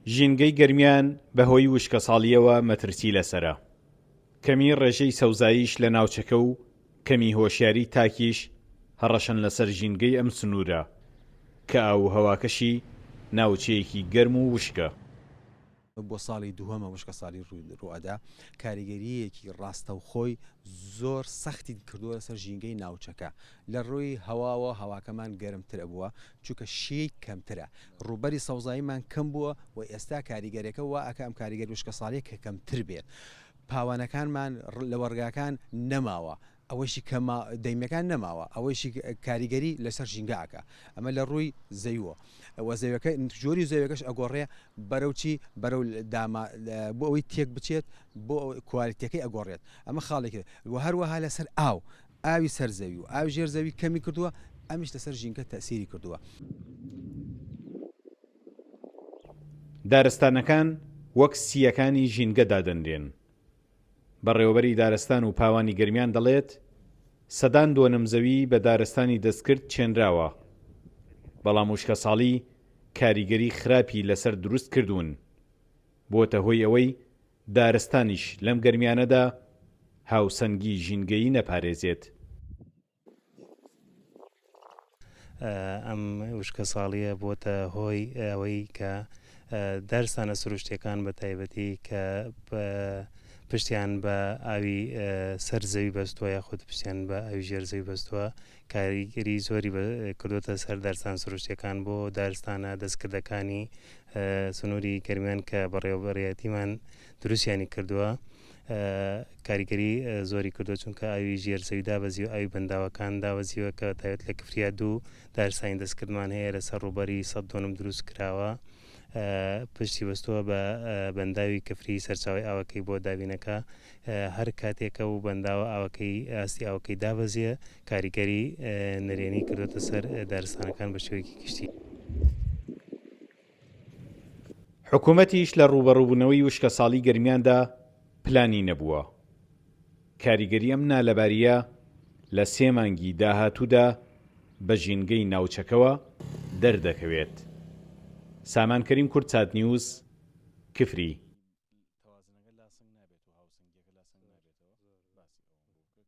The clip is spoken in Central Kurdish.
ژینگەی گەرمیان بەهۆی وشکەساڵییەوە مەترسی لەسەرە. کەمی ڕێژەی سەوزاییش لە ناوچەکە و کەمی هۆشیاری تاکیش هەڕەشەن لەسەر ژینگەی ئەم سنوورە کە ئاووهەواکەشی ناوچەیەکی گەرم و وشکە. بۆ ساڵی دووهەمە وشکەساڵی ڕووئەدا، کاریگەرییەکی ڕاستەوخۆی زۆر سەختی کردووە لەسەر ژینگەی ناوچەکە، لە ڕووی هەواوە هەواکەمان گەرمتر بووە، چونکە شێی کەمترە، ڕووبەری سەوزاییمان کەم بووە و ئێستا کاریگەریەکە وا ئەکا ئەم کاریگەری وشکەساڵیە کە کەمتر بێت پاوانەکانمان لەوەڕگاکان نەماوە ئەوەیشی کە دەیمەکان نەماوە ئەوەیشی کاریگەری لەسەر ژینگە ئەکا ئەمە لە ڕووی زەویوە و زەویەکە جۆری زەویەکەش ئەگۆڕێ بەرەو چی بەرەو داما بۆ ئەوەی تێک بچێت بۆ کوالیتەکەی ئەگۆڕێت ئەمە خاڵێکی و هەروەها لەسەر ئاو ئاوی سەر زەوی و ئاوی ژێر زەوی کەمی کردووە ئەمیش لەسەر ژینگە تەسیری کردووە. دارستانەکان وەک سییەکانی ژینگە دادەنرێن. بەڕێوەبەری دارستان و پاوانی گەرمیان دەڵێت، سەدان دۆنم زەوی بە دارستانی دەستکرد چێنراوە، بەڵام وشکەساڵی کاریگەری خراپی لەسەر دروست کردوون، بووەتە هۆی ئەوەی دارستانیش لەم گەرمیانەدا هاوسەنگی ژینگەیی نەپارێزێت. ئەم وشکەساڵییە بۆتە هۆی ئەوەی کە دارستانە سروشتیەکان بە تایبەتی کە پشتیان بە ئاوی سەر زەوی بەستووە یاخود پشتیان بە ئاوی ژێر زەوی بەستووە کاریگەری زۆری کردوتە سەر دارستان سروشتیەکان بۆ دارستانە دەستکردەکانی سنووری گەرمیان کە بەڕێوەبەرایەتیمان دروستیانی کردووە کاریگەری زۆری کردووە چونکە ئاوی ژێر زەوی دابەزیوە ئاوی بەنداوەکان دابەزیوە کە تایبەت لە کفریا دوو دارستانی دەستکردمان هەیە لەسەر ڕووبەری 100 دۆنم دروست کراوە پشتی بەستووە بە بەنداوی کفری سەرچاوی ئاوەکەی بۆ دابینەکە هەر کاتێکە و بەنداوە ئاوەکەی ئاستی ئاوەکەی دابەزیە کاریگەری نەرێنی کردوتە سەر دارستانەکان بە شێوەیەکی گشتی. حکومەتیش لە ڕووبەڕووبوونەوەی وشکەساڵی گەرمیاندا پلانی نەبووە. کاریگەری ئەم نالەبارییە لە سێ مانگی داهاتوودا بە ژینگەی ناوچەکەوە دەردەکەوێت. سامان کەریم کوردسات نیوز، کفری.